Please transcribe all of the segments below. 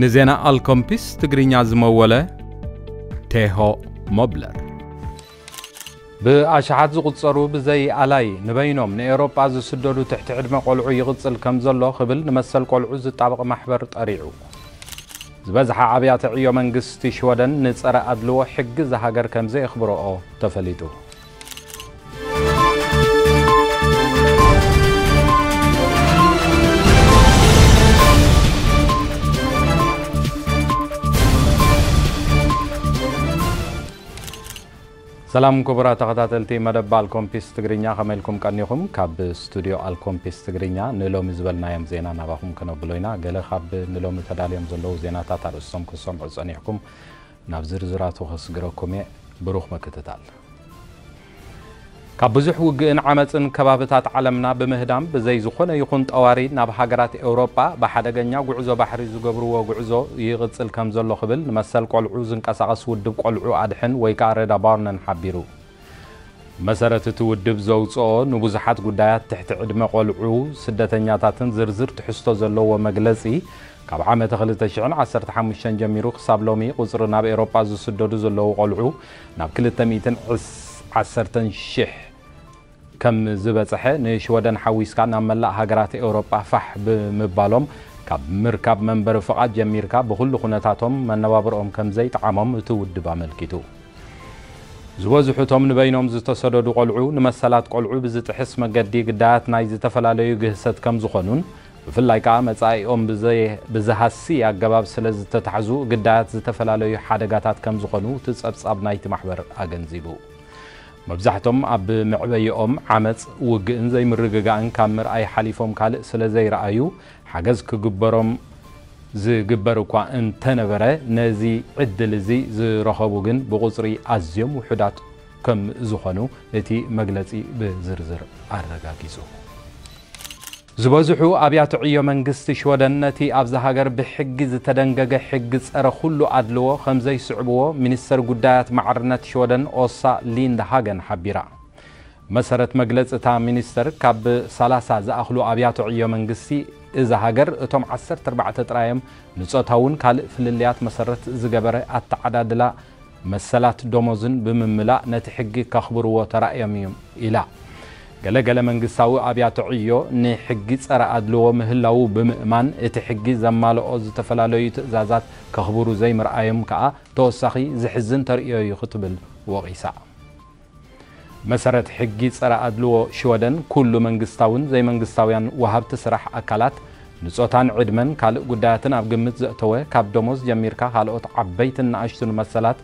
ንዜና ኣልኮምፒስ ትግርኛ ዝመወለ ቴሆ ሞብለር። ብኣሽሓት ዝቑጸሩ ብዘይ ኣላይ ንበይኖም ንኤውሮጳ ዝስደዱ ትሕቲ ዕድመ ቆልዑ ይቕጽል ከም ዘሎ ክብል ንመሰል ቆልዑ ዝጣበቕ ማሕበር ጠሪዑ። ዝበዝሓ ኣብያተ ዕዮ መንግስቲ ሽወደን ንጸረ ኣድልዎ ሕጊ እዛ ሃገር ከም ዘየኽብረኦ ተፈሊጡ። ሰላም ክቡራት ተኸታተልቲ መደብ ኣልኮምፒስ ትግርኛ፣ ከመይ ኢልኩም ቀኒኹም? ካብ ስቱድዮ ኣልኮምፒስ ትግርኛ ንሎሚ ዝበልናዮም ዜና ናባኹም ከነብሎ ኢና። ገለ ካብ ንሎሚ ተዳልዮም ዘለዉ ዜናታት ኣርእስቶም ክትሰምዑ ጸኒሕኩም፣ ናብ ዝርዝራቱ ከስግረኩም እየ። ብሩኽ ምክትታል። ካብ ብዙሕ ውግእን ዓመጽን ከባብታት ዓለምና ብምህዳም ብዘይ ዝኾነ ይኹን ጠዋሪ ናብ ሃገራት ኤውሮጳ ብሓደገኛ ጉዕዞ ባሕሪ ዝገብርዎ ጉዕዞ ይቕጽል ከም ዘሎ ክብል ንመሰል ቆልዑ ዝንቀሳቐስ ውድብ ቆልዑ ኣድሕን ወይ ከኣ ሬዳ ባርነን ሓቢሩ። መሰረት እቲ ውድብ ዘውጽኦ ንብዙሓት ጉዳያት ትሕቲ ዕድመ ቆልዑ ስደተኛታትን ዝርዝር ትሕዝቶ ዘለዎ መግለጺ፣ ካብ ዓመተ ክልተ ሽሕን ዓሰርተ ሓሙሽተን ጀሚሩ ክሳብ ሎሚ ቁጽሪ ናብ ኤውሮጳ ዝስደዱ ዘለዉ ቆልዑ ናብ ክልተ ሚእትን ዓሰርተን ሽሕ ከም ዝበጽሐ፣ ንሽወደን ሓዊስካ ናብ መላእ ሃገራት ኤውሮጳ ፋሕ ብምባሎም፣ ካብ ምርካብ መንበሪ ፍቓድ ጀሚርካ ብኹሉ ኩነታቶም መነባብርኦም ከም ዘይጠዓሞም እቲ ውድብ ኣመልኪቱ። ዝበዝሑ እቶም ንበይኖም ዝተሰደዱ ቆልዑ፣ ንመሰላት ቆልዑ ብዝጥሕስ መገዲ ግዳያት ናይ ዝተፈላለዩ ግህሰት ከም ዝኾኑን፣ ብፍላይ ከኣ መጻኢኦም ብዘይ-፣ ብዝሃሲ ኣገባብ ስለ ዝተታሕዙ ግዳያት ዝተፈላለዩ ሓደጋታት ከም ዝኾኑ እቲ ጸብጻብ ናይቲ ማሕበር ኣገንዚቡ። መብዛሕቶም ኣብ መዕበይኦም ዓመጽ፣ ውግእን ዘይምርግጋእን ካብ ምርኣይ ሓሊፎም ካልእ ስለ ዘይረኣዩ፣ ሓገዝ ክግበሮም ዝግበር እኳ እንተነበረ፣ ነዚ ዕድል እዚ ዝረኸቡ ግን ብቑጽሪ ኣዝዮም ውሑዳት ከም ዝኾኑ እቲ መግለጺ ብዝርዝር ኣረጋጊጹ። ዝበዝሑ ኣብያተ ዕዮ መንግስቲ ሽወደን ነቲ ኣብዛ ሃገር ብሕጊ ዝተደንገገ ሕጊ ጸረ ኩሉ ኣድልዎ ከም ዘይስዕብዎ ሚኒስተር ጉዳያት ማዕርነት ሽወደን ኦሳ ሊንድ ሃገን ሓቢራ። መሰረት መግለጺ እታ ሚኒስተር፣ ካብ ሰላሳ ዝኣኽሉ ኣብያተ ዕዮ መንግስቲ እዛ ሃገር እቶም ዓሰርተ ኣርባዕተ ጥራይ እዮም ንጾታውን ካልእ ፍልልያት መሰረት ዝገበረ ኣተዓዳድላ መሰላት ደሞዝን ብምምላእ ነቲ ሕጊ ከኽብርዎ ተራእዮም እዮም ኢላ። ገለ ገለ መንግስታዊ ኣብያተ ዕዮ ንሕጊ ጸረ ኣድልዎ ምህላዉ ብምእማን፣ እቲ ሕጊ ዘማልኦ ዝተፈላለዩ ትእዛዛት ከኽብሩ ዘይምርኣዮም ከኣ ተወሳኺ ዝሕዝን ተርእዮ እዩ ክትብል ወቒሳ። መሰረት ሕጊ ጸረ ኣድልዎ ሽወደን፣ ኩሉ መንግስታውን ዘይመንግስታውያን ወሃብቲ ስራሕ ኣካላት፣ ንጾታን ዕድመን ካልእ ጉዳያትን ኣብ ግምት ዘእተወ፣ ካብ ደሞዝ ጀሚርካ ካልኦት ዓበይትን ንኣሽቱን መሰላት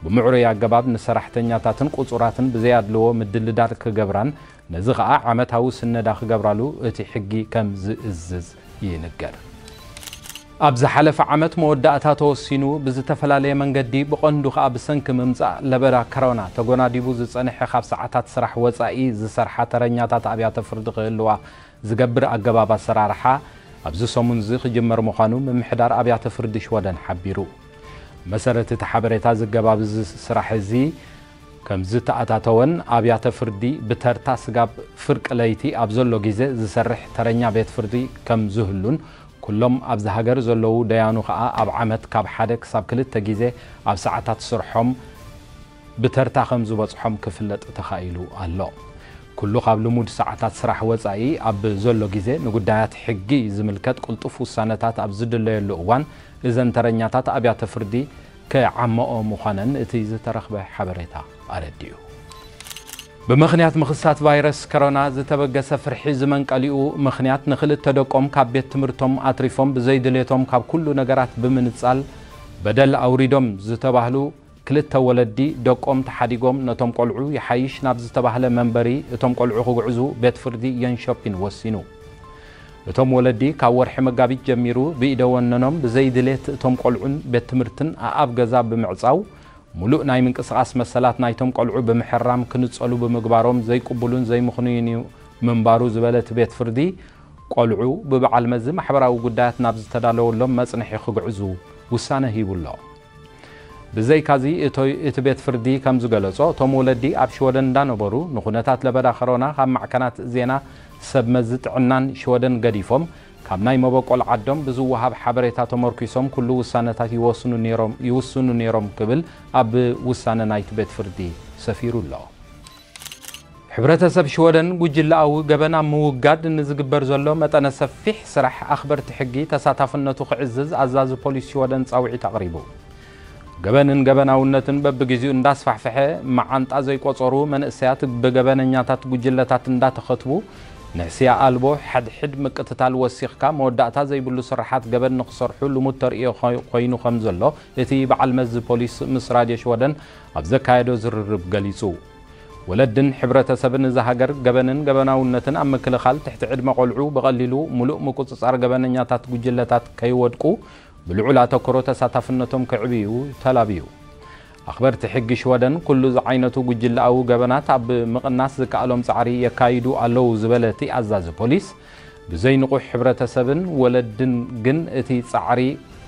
ብምዕሩይ ኣገባብ ንሰራሕተኛታትን ቁጹራትን ብዘይ ኣድልዎ ምድልዳል ክገብራን፣ ነዚ ኸኣ ዓመታዊ ስነዳ ክገብራሉ እቲ ሕጊ ከም ዝእዝዝ ይንገር። ኣብ ዝሓለፈ ዓመት መወዳእታ ተወሲኑ፣ ብዝተፈላለየ መንገዲ፣ ብቐንዱ ኸኣ ብሰንኪ ምምጻእ ለበዳ ከሮና ተጎናዲቡ ዝጸንሐ ካብ ሰዓታት ስራሕ ወጻኢ ዝሰርሓ ተረኛታት ኣብያተ ፍርዲ ክህልዋ ዝገብር ኣገባብ ኣሰራርሓ፣ ኣብዚ ሰሙን እዚ ክጅመር ምዃኑ ምምሕዳር ኣብያተ ፍርዲ ሽወደን ሓቢሩ። መሰረት እቲ ሓበሬታ፣ እዚ ኣገባብ እዚ ስራሕ እዚ ከም ዝተኣታተወን ኣብያተ ፍርዲ ብተርታ ስጋብ ፍርቂ ለይቲ ኣብ ዘሎ ግዜ ዝሰርሕ ተረኛ ቤት ፍርዲ ከም ዝህሉን፣ ኩሎም ኣብዚ ሃገር ዘለዉ ደያኑ ከኣ ኣብ ዓመት ካብ ሓደ ክሳብ ክልተ ግዜ ኣብ ሰዓታት ስርሖም ብተርታ ከም ዝበጽሖም ክፍለጥ ተኻኢሉ ኣሎ። ኩሉ ካብ ልሙድ ሰዓታት ስራሕ ወጻኢ ኣብ ዘሎ ግዜ ንጉዳያት ሕጊ ዝምልከት ቅልጡፍ ውሳነታት ኣብ ዝድለየሉ እዋን፣ እዘን ተረኛታት ኣብያተ ፍርዲ ክዓመኦ ምዃነን እቲ ዝተረኽበ ሓበሬታ ኣረዲኡ። ብምኽንያት ምኽሳት ቫይረስ ከሮና ዝተበገሰ ፍርሒ ዝመንቀሊኡ ምኽንያት፣ ንኽልተ ደቆም ካብ ቤት ትምህርቶም ኣትሪፎም ብዘይድሌቶም ካብ ኩሉ ነገራት ብምንጻል በደል ኣውሪዶም ዝተባህሉ ክልተ ወለዲ፣ ደቆም ተሓዲጎም ነቶም ቆልዑ ይሓይሽ ናብ ዝተባህለ መንበሪ እቶም ቆልዑ ክግዕዙ ቤት ፍርዲ ዮንሾፒን ወሲኑ። እቶም ወለዲ ካብ ወርሒ መጋቢት ጀሚሩ ብኢደ ወነኖም ብዘይ ድሌት እቶም ቆልዑን ቤት ትምህርትን ኣኣብ ገዛ ብምዕጻው፣ ሙሉእ ናይ ምንቅስቓስ መሰላት ናይቶም ቆልዑ ብምሕራም ክንጸሉ ብምግባሮም ዘይቅቡሉን ዘይምኽኑይን እዩ ምንባሩ ዝበለ እቲ ቤት ፍርዲ፣ ቆልዑ ብበዓል መዚ ማሕበራዊ ጉዳያት ናብ ዝተዳለወሎም መጽንሒ ክግዕዙ ውሳነ ሂቡ ኣሎ። ብዘይካዚ፣ እቶ-፣ እቲ ቤት ፍርዲ ከም ዝገለጾ፣ እቶም ወለዲ ኣብ ሽወደን እንዳነበሩ፣ ንኹነታት ለበዳ ከሮና ካብ ማዕከናት ዜና ሰብ መዚ ጥዕናን ሽወደን ገዲፎም፣ ካብ ናይ መበቆል ዓዶም ብዝወሃብ ሓበሬታ ተመርኲሶም ኩሉ ውሳነታት ይወስኑ ነይሮም፣ ይውስኑ ነይሮም ክብል ኣብ ውሳነ ናይቲ ቤት ፍርዲ ሰፊሩ ኣሎ። ሕብረተሰብ ሽወደን ጉጅለኣዊ ገበን ኣብ ምውጋድ ንዝግበር ዘሎ መጠነ ሰፊሕ ስራሕ ኣኽበርቲ ሕጊ ተሳታፍነቱ ክዕዝዝ ኣዛዚ ፖሊስ ሽወደን ጻውዒት ኣቕሪቡ። ገበንን ገበናውነትን በብግዜኡ እንዳስፋሕፈሐ፣ መዓንጣ ዘይቆጸሩ መንእሰያት ብገበነኛታት ጉጅለታት እንዳተኸትቡ፣ ንሕስያ ኣልቦ ሓድሕድ ምቅትታል ወሲኽካ መወዳእታ ዘይብሉ ስርሓት ገበን ንኽሰርሑ ልሙድ ተርእዮ ኮይ-፣ ኮይኑ ከም ዘሎ እቲ በዓል መዚ ፖሊስ ምስ ራድዮ ሽወደን ኣብ ዘካየዶ ዝርርብ ገሊጹ። ወለድን ሕብረተሰብን እዛ ሃገር ገበንን ገበናውነትን ኣብ ምክልኻል ትሕቲ ዕድመ ቆልዑ ብቐሊሉ ምሉእ ምቁጽጻር ገበነኛታት ጉጅለታት ከይወድቁ ብልዑል ኣተኩሮ ተሳታፍነቶም ከዕብዩ ተላብዩ። ኣኽበርቲ ሕጊ ሽወደን ኩሉ ዝዓይነቱ ጉጅለኣዊ ገበናት ኣብ ምቕናስ ዝከኣሎም ጻዕሪ የካይዱ ኣለዉ ዝበለ እቲ ኣዛዚ ፖሊስ፣ ብዘይንቑሕ ሕብረተሰብን ወለድን ግን እቲ ጻዕሪ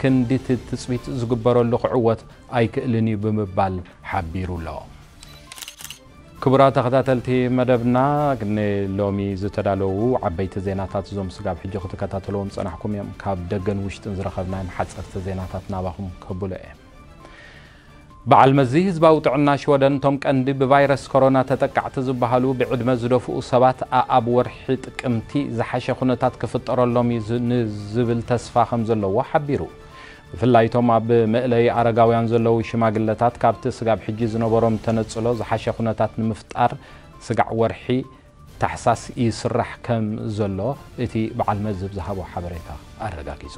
ክንዲ እቲ ትጽቢት ዝግበረሉ ክዕወት ኣይክእልን እዩ ብምባል ሓቢሩ ኣሎ። ክቡራት ተኸታተልቲ መደብና፣ ንሎሚ ዝተዳለዉ ዓበይቲ ዜናታት እዞም ስጋብ ሕጂ ክትከታተልዎም ዝጸናሕኩም እዮም። ካብ ደገን ውሽጥን ዝረኸብናዮም ሓጸርቲ ዜናታት ናባኹም ከብሎ እየ። በዓል መዚ ህዝባዊ ጥዕና ሽወደን፣ እቶም ቀንዲ ብቫይረስ ኮሮና ተጠቃዕቲ ዝበሃሉ ብዕድመ ዝደፍኡ ሰባት ኣኣብ ወርሒ ጥቅምቲ ዝሓሸ ኩነታት ክፍጠረሎም እዩ ዝ-፣ ንዝብል ተስፋ ከም ዘለዎ ሓቢሩ። ብፍላይ እቶም ኣብ መእለዪ ኣረጋውያን ዘለዉ ሽማግለታት ካብቲ ስጋብ ሕጂ ዝነበሮም ተነጽሎ ዝሓሸ ኩነታት ንምፍጣር ስጋዕ ወርሒ ታሕሳስ ይስራሕ ከም ዘሎ እቲ በዓል መዚ ዝሃቦ ሓበሬታ ኣረጋጊጹ።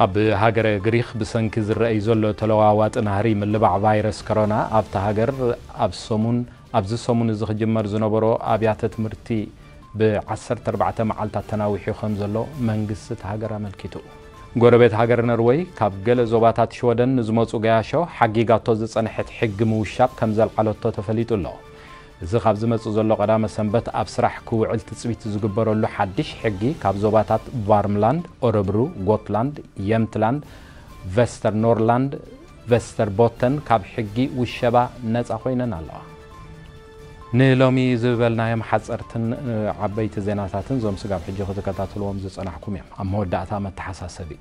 ኣብ ሃገረ ግሪኽ ብሰንኪ ዝረኣይ ዘሎ ተለዋዋጢ ናህሪ ምልባዕ ቫይረስ ኮሮና ኣብታ ሃገር ኣብ ሰሙን፣ ኣብዚ ሰሙን እዚ ክጅመር ዝነበሮ ኣብያተ ትምህርቲ ብ14 መዓልታት ተናዊሑ ከም ዘሎ መንግስቲ እቲ ሃገር ኣመልኪቱ። ጎረቤት ሃገር ነርወይ ካብ ገለ ዞባታት ሽወደን ንዝመጹ ገያሾ ሓጊጋቶ ዝጸንሐት ሕጊ ምውሻብ ከም ዘልዓለቶ ተፈሊጡ ኣሎ። እዚ ካብ ዝመጽእ ዘሎ ቀዳመ ሰንበት ኣብ ስራሕ ክውዕል ትጽቢት ዝግበረሉ ሓድሽ ሕጊ ካብ ዞባታት ቫርምላንድ፣ ኦረብሩ፣ ጎትላንድ፣ የምትላንድ፣ ቨስተርኖርላንድ፣ ቨስተርቦተን ካብ ሕጊ ውሸባ ነጻ ኮይነን ኣለዋ። ንሎሚ ዝበልናዮም ሓጸርትን፣ እ፣ ዓበይቲ ዜናታትን እዞም ስጋብ ሕጂ ክትከታተልዎም ዝጸናሕኩም እዮም። ኣብ መወዳእታ መተሓሳሰቢ።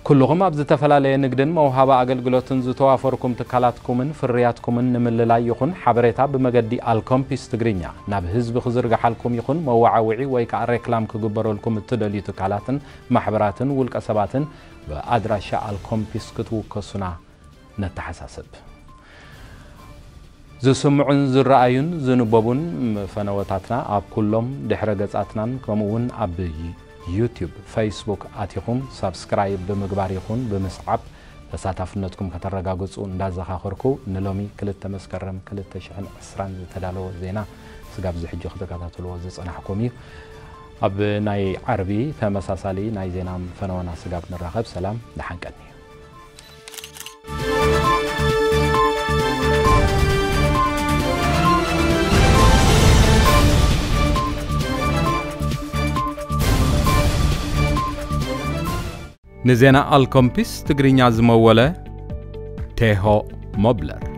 ኩልኹም ኣብ ዝተፈላለየ ንግድን መውሃባ ኣገልግሎትን ዝተዋፈርኩም ትካላትኩምን ፍርያትኩምን ንምልላይ ይኹን ሓበሬታ ብመገዲ ኣልኮምፒስ ትግርኛ ናብ ህዝቢ ክዝርግሓልኩም ይኹን መወዓውዒ ወይ ከዓ ሬክላም ክግበረልኩም እትደልዩ ትካላትን ማሕበራትን ውልቀ ሰባትን ብኣድራሻ ኣልኮምፒስ ክትውከሱና ነተሓሳስብ። ዝስምዑን ዝረኣዩን ዝንበቡን ፈነወታትና ኣብ ኩሎም ድሕረ ገጻትናን ከምኡ እውን ኣብ ዩቲዩብ፣ ፌስቡክ ኣቲኹም ሳብስክራይብ ብምግባር ይኹን ብምስዓብ ተሳታፍነትኩም ከተረጋግጹ እንዳዘኻኸርኩ፣ ንሎሚ ክልተ መስከረም ክልተ ሽሕን ዕስራን ዝተዳለወ ዜና ስጋብ እዚ ሕጂ ክትከታተልዎ ዝጸናሕኩም እዩ። ኣብ ናይ ዓርቢ ተመሳሳሊ ናይ ዜና ፈነወና ስጋብ ንራኸብ፣ ሰላም፣ ደሓን ቀኒ። ንዜና ኣልኮምፒስ ትግርኛ ዝመወለ ቴሆ ሞብለር።